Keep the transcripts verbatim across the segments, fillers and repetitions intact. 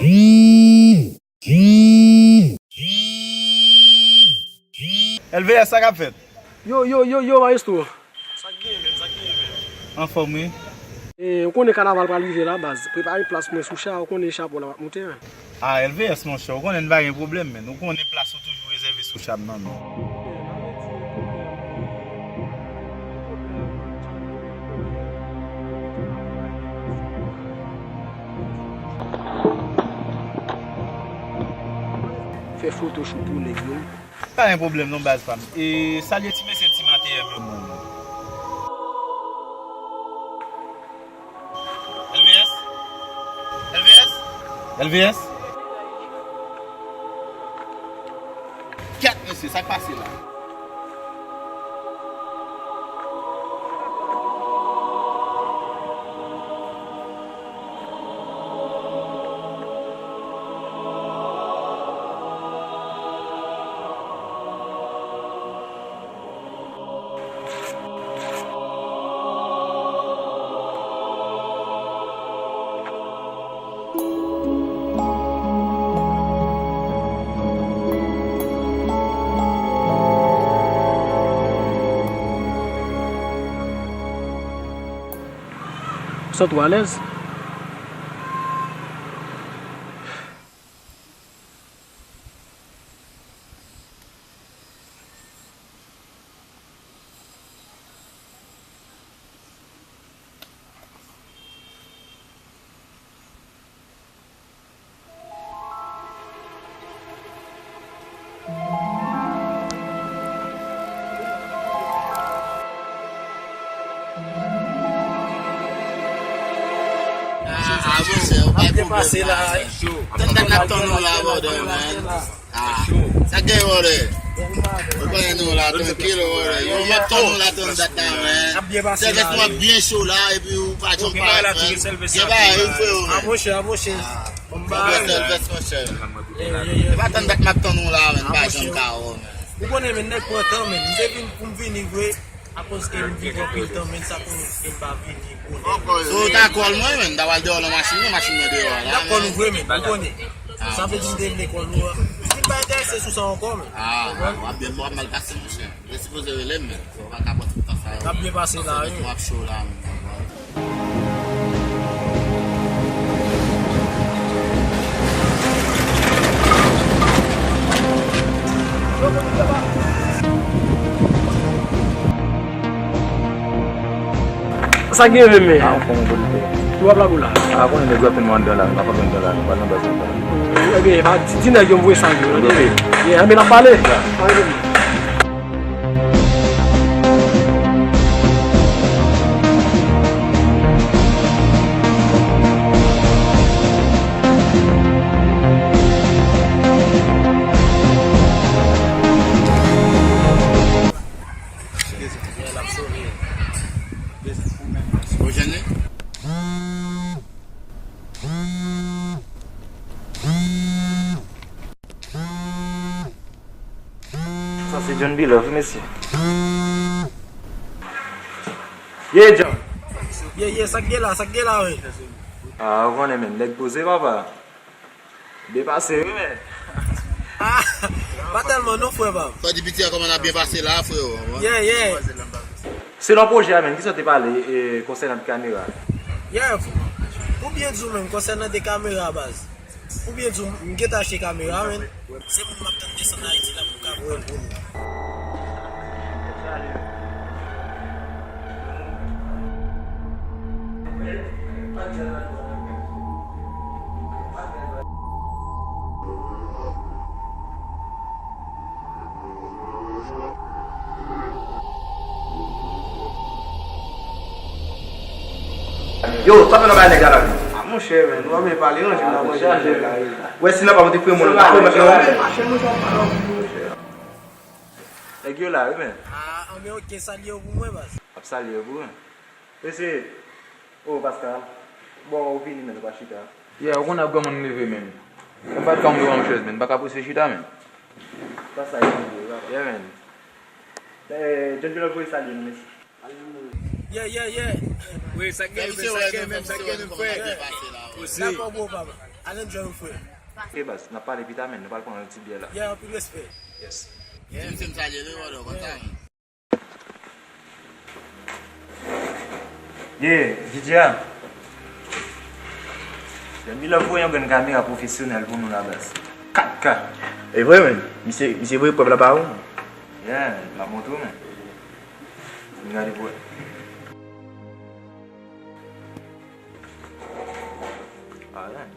L V S, sa k ap fèt? Yo, yo, yo, yo, maestro. Sa k genyen, menn? Sa k genyen, menn? Anfòm, wi. E, ou konnen kanaval pral rive la, baz. Prepare plas mwen sou cha, ou konnen chapo la ap moute, menn. Ah, L V S, monchè, ou konnen n pa gen pwoblèm, menn. Ou konnen plas ou toujou rezève sou cha m nan, menn. Fè foto shoot pou nèg yo. Pa gen pwoblèm non, baz pa m. E salye ti mesye Team A T M yo pou mwen. L V S? L V S? L V S? Kèt, mesye, sa k pase la? Ou santi w alèz? Ah, monchè, ou pa gen pwoblèm la. Tann dat n ap tann ou la, brother, man. Ah, sa k gen, brother? Ou konnen nou la, trankil, brother. Yo, m ap tann ou la, tann dat la, man. Sèvis nou ap byen cho la, epi ou pa janm parèt, man. Gen bagay, wi, freo, man. Ah, monchè, ah, monchè. Bon bagay, Sèvis, monchè. E pa tann dat m ap tann ou la, man. M pa janm ka wè w, man. Ou konnen, men, nèg pran tan, men. M te vin pou m vini vre. Akoz ke m viv anpil tan, men sa konnen ke m pa vini bonè. So, w ta kòl mwen, men, m ta pral deyò nan machin nan, machin nan deyò a la, men. M ta kòl ou vre, men, ou konnen. Ah, sa vle di m te vle kòl ou a. M pa enterese sou sa ankò, men. Ah, w ap byen, w ap mal pase, monchè. Ou te sipoze rele m, men. Ou pa ka pran tout tan sa yo. N ap byen pase la, wi. Ou ap cho la, men. Sa gen menm, men? Ah, ou konn kote. Ki w ap lago la? Ah, konnen nèg yo ap fè nou anndan la, nou pa konn anndan la, nou pa nan baz anndan la. Ebyen, pa di, di nèg yo m voye sa yo. Ok. Yeah, ebyen, n ap pale. Yeah. Ou jennen? Sa se John B Love, mesye. Ye, John. Ye, ye, sa k gen la, sa k gen la, wi. Ah, ou konnen, men, nèg poze, papa. Byen pase, wi, men. Ah, pa tèlman non, frè pa m. Sa w di piti a kòman n ap byen pase la, freo? Yeah, yeah. Selon pwojè a, men, kisa w te pale, e, konsènan de kamera? Yeah, pou, pou byen di w menm, konsènan de kamera, baz. Pou byen di w, m gentan achte kamera, men. Se moun m ap tann desann Ayiti la pou m ka pran pou nou. Yo, sa fè nan bay nèg la la? Ah, monchè, men, nou pa byen pale, ranje m nan manje nèg la, wi. Wè, si nan pa pote frè mwen, nou pa fè mwen fè yon men. Nèg yo la, wi, men. Ah, anben, ok, salye yo pou mwen, baz. Ap salye yo pou mwen. Mesye, oh, Pascal. Bon, ou vini, men, ou pa chita. Yeah, ou konn ap granmoun leve, men. Mwen pa t ka mwen yon chèz, men. M pa ka pouse chita, men. Sa sa ye, yeah, men. Eh, John Pilot voye salye nou, mesye. Yeah, yeah, yeah. Wi, sa k gen, sa k gen menm, sa k gen menm, frè. Dakò, bro, papa. Ann jwenn ou, frè. Ok, baz, n ap pale pita, men nou pral pran yon ti byè la. Yeah, anpil respè. Yes. Di m si m salye nou, brother, konn sa. Yeah, D J a. Lè m di lè voye yon grenn kamera pwofesyonèl pou nou la, baz. Kat K. E vre, men. Misye, misye voye prèv la ba ou. Yeah, m ap montre w, men. Vin gade pou wè. Ah, yeah.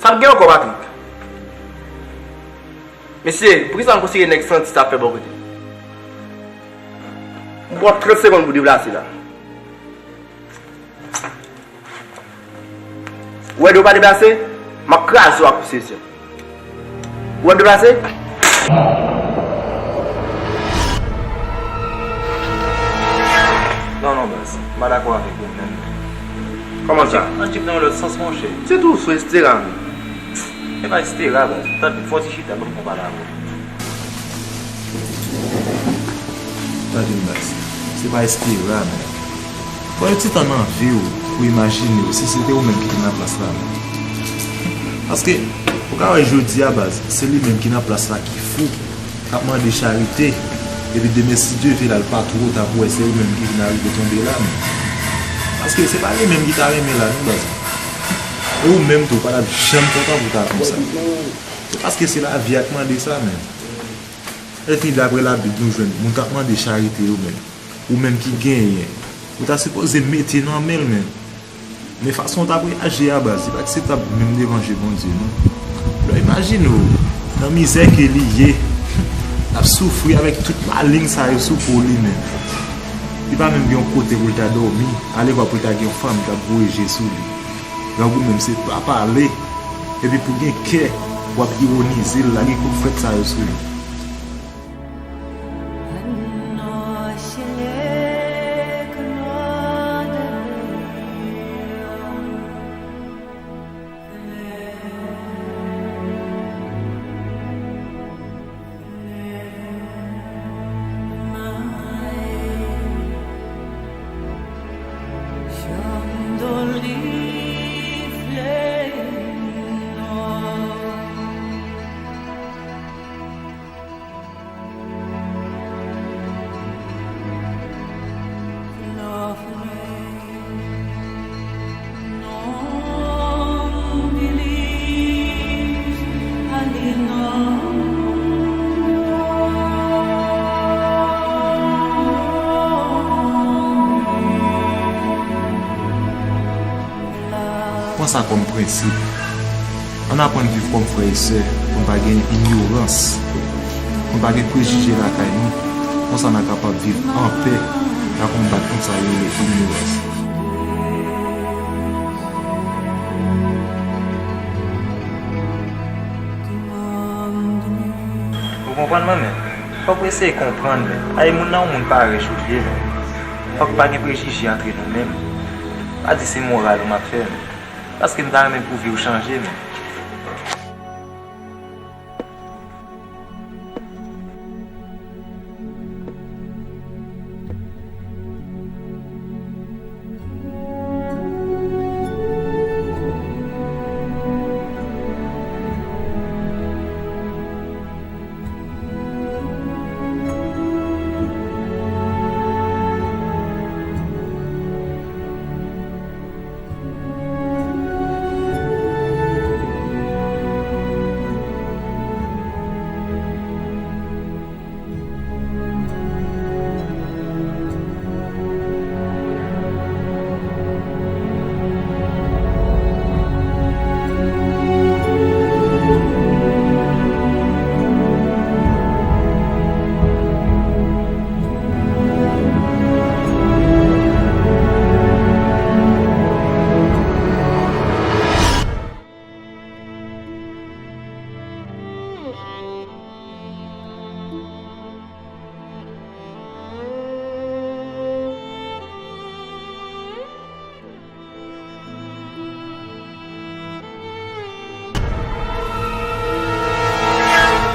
Sa p gen ankò, Patrick. Mesye, poukisa nou konsidere nèg santi sa ap fè bò kote? M ba w trant segonn pou deplase la. Ou wè de w pa deplase, m ap kraze w ak kout sezè. Ou wè m deplase? Non, non, baz. M pa dakò avèk ou menm. Kòman sa? An tchip nan yon lòt sans, monchè. Se tou sou Estera, men. E pa Estera, baz. Tande, fò w ti chita, ban m pale avè w. Tande m, baz. Se pa Estera, men. Pran yon ti tan nan vi w pou imajine w si se te ou menm ki te nan plas la menm. Paske, ou ka wè jodi a, baz, se li menm ki nan plas la ki fou, k ap mande charite, epi demen si Dye vle l pa twò ta pou wè se ou menm ki vin arive tonbe la menm. Paske se pa li menm ki ta renmen la non, baz. E ou menm tou, ou pa t ap janm kontan pou ta konsa. Se paske se lavi a k mande sa menm. Epi dapre Labib nou jwenn moun k ap mande charite yo menm. Ou menm ki genyen, ou ta sipoze mete nan men l menm. Men fason w t ap reyaji a, baz, li pa t akseptab menm devan je Bondye non. Lè w imajine w nan mizè ke li ye, l ap soufri avèk tout maleng sa yo sou po li menm. Li pa menm gen yon kote pou l ta dòmi, alevwa pou l ta gen yon fanmi k ap voye je sou li. Grangou menm se pa pale, epi pou gen kè, w ap ironize l, lage kout frèt sa yo sou li. Pran sa kòm prensip. Ann aprann viv kòm frè e sè, pou n pa gen inyorans, pou n pa gen prejije lakay nou. Konsa n a kapab viv anpè, n a konbat kont sa yo rele inyorans. Ou konprann mwen menm? Fòk ou eseye konprann menm. Ay, moun nan yon moun parèy ou li ye menm. Fòk pa gen prejije antre nou menm. Pa di se moral ou m ap fè menm. Paske m ta renmen pou vi w chanje menm.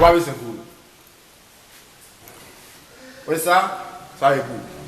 Pa bezwen kouri. Wè sa? Sa e pou ou.